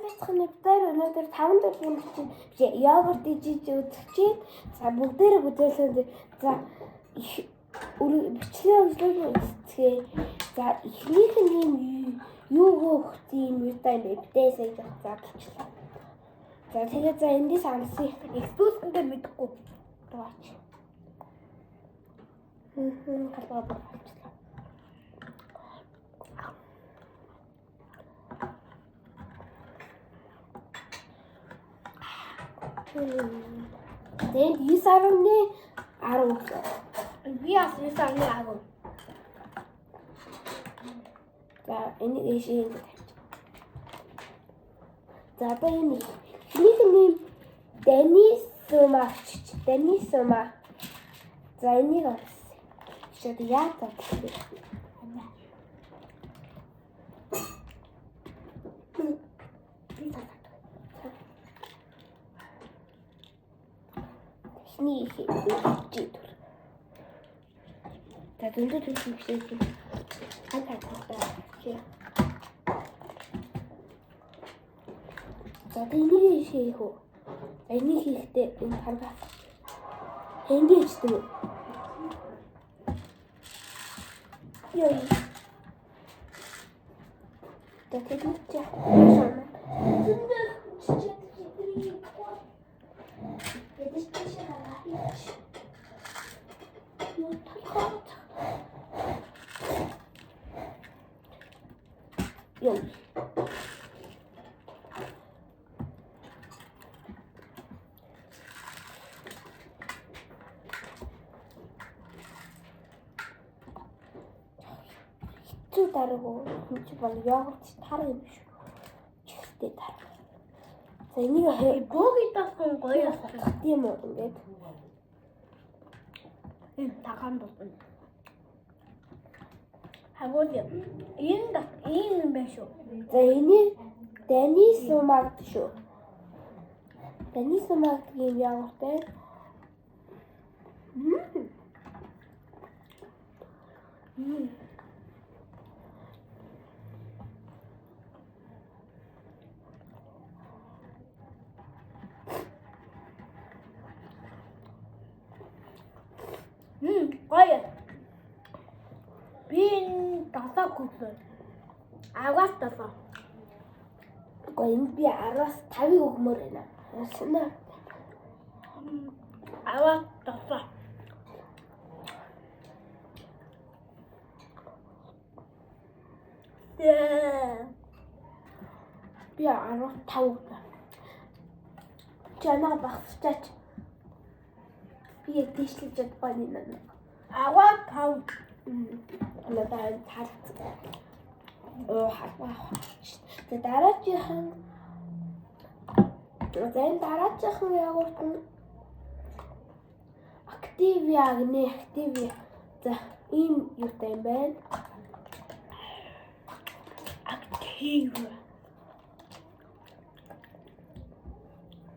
Сайхан битээр өнөөдөр 5 дөрвөн чинь йогурт ижиж үзэж. За бүгдээрээ бүдээлсэн. За их бичлэгээ үзлээ үзцгээе. За эхнийх нь юм юуг өгсөн юм юутай юм бэ? Битээ сая задлчлаа. За тэгээд за эндээс амсъя. Экспүүсгэн дээр мэдэхгүй. Дооч. Халбаа болчихлоо. Тэгээд 9.10 гэсэн. Би бас 9.10. За энийг ийшээ ингэ тавьчих. За одоо энэ эхнийх нь юм Данисума чич. Данисума. За энийг авсан. Шууд яаж задлах вэ? Би задлаа. Эхний их чи түр. За зөндөө төрлийн бишээ юм. Хань хаттай. Чи. За энийг хийх үү? За энийг хийхдээ энэ харгаа. Энд хийждэг үү? Йой. За тэдний чи. Зөндөө чичээд чидрий. Ядаж тийш харгаа хийж. Юу толгой. Йой. Хэцүү дараагүй юм чи бол йогурт тар юм шүү. Чихтэй тар. За энийг Бөөги тасган гоё болсон. тийм үү ингээд. Энэ тагаан болсон. Хагуул энэ дас ийм юм байна шүү. За энийг Данисума гэдэг шүү. Данисума гэдэг юм йогурт ээ. Гоё. Би энэ дасаа хөглөө. Агаас дасаа. Гэхдээ энд би 10-аас 5-ыг өгмөр байна. Санаа. Агаас дасаа. Би 10-аас 5 өглөө. Чи анаа багсчаач. Би яг тийшлэж чадахгүй нэ. Агаас 5. Надад таалагдсан. Оо халбаа авах. За дараачихын за энэ дараачихын йогурт нь Activia гэнэ Activia. За ийм юутай юм байна. Activia.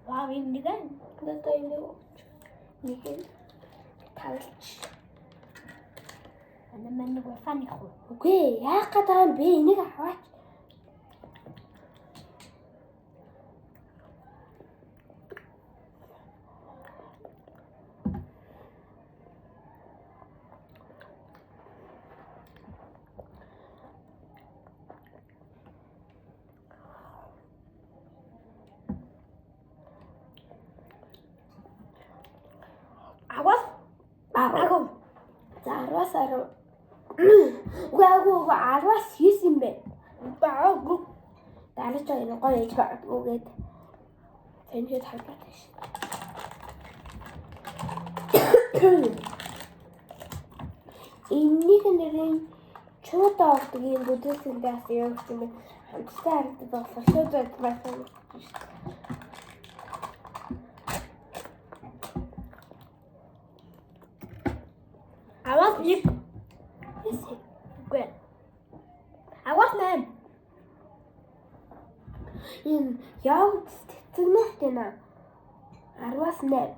Вау, энэ нэг нь. Надад энэ өгч. Нэг нь тавилч. Энэ мань нэг усааны хүү. Үгүй яах гээд байгаа юм бэ? Энийг аваач. Агаас 10. 10. За 10-аас 10. Үгүй үгүй үгүй 10-аас 9 юм бэ. Баагүй. Дараач энэ гоё ээж магадгүй гээд. Тэнхэд халбаатай шин. Эннийх нь нэрийн чуудаа авдаг юм бүдэлсэндээ бас явах юм байна. Хамттай харагддаг болохоор шууд байсан юм шүү дээ. Агаас 1. Эсэ. Үгүй. Агаас 8. Энэ йогурт цэцэгнүүрт байна. 10-аас 8.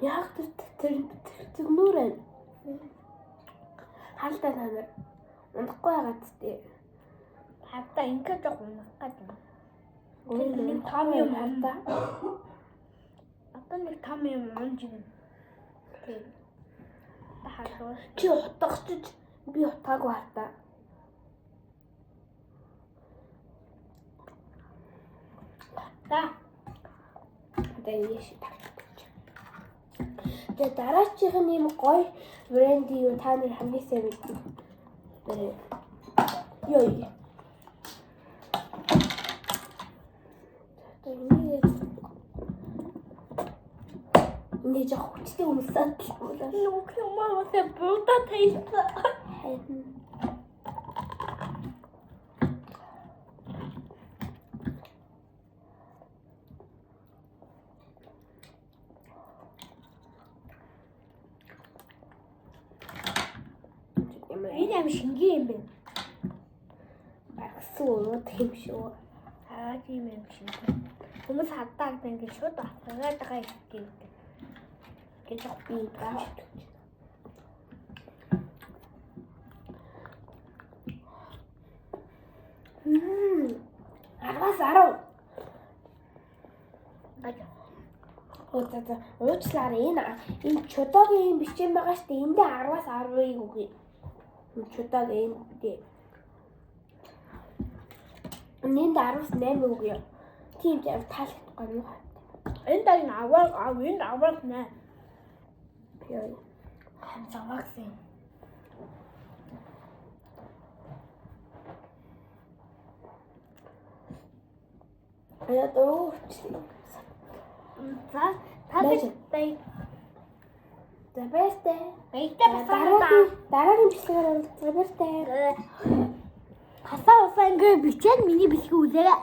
Яг тэр цэцэгнүүр байна. Хаалта та нар. Унахгүй байгаад тээ. Хатаа ингэ жоох унах гэдэг. Тэр нэг том юм хатаа. Одоо нэг том юм унж ирнэ. Тийм. Та хадуу. Чи утгачж би утгаагүй хатаа. За. Одоо ийш тавьчих. Тэгээ дараачих нь ийм гоё брендийн юу та нар хамгийн сайн мэддэг. Йоо. Одоо энийг жоох хүчтэй өмсөд л болоо. Нүх юм аа будаа тайсан. Харин Энэ аим шингэн юм байна. Багсан уруудах юм шүү. Аа тийм юм шингэн. Хүмүүс хаддаг ингэ шууд авгаад байгаа юм гэж Би баа. Мм. 10-аас 10. гэж. Оо за за уучлаарай энэ чудогийн юм бичсэн байгаа шүү дээ. Эндээ 10-аас 10-ыг өгье. Энэ чудог энэ дээ. Энд 10-аас 8 өгье. Тийм тийм таалагдахгүй юм. Энэ даг аваад ав энэ аваад нэ. Яа. Заваагсан. Аяа дуучлаа. За та нар За баяртай. баяртай Дараагийн дараагийн бичлэгээр уулзъя. Баяртай. Хасаа усаа ингэ бичээд миний бичлэг үзээрэй.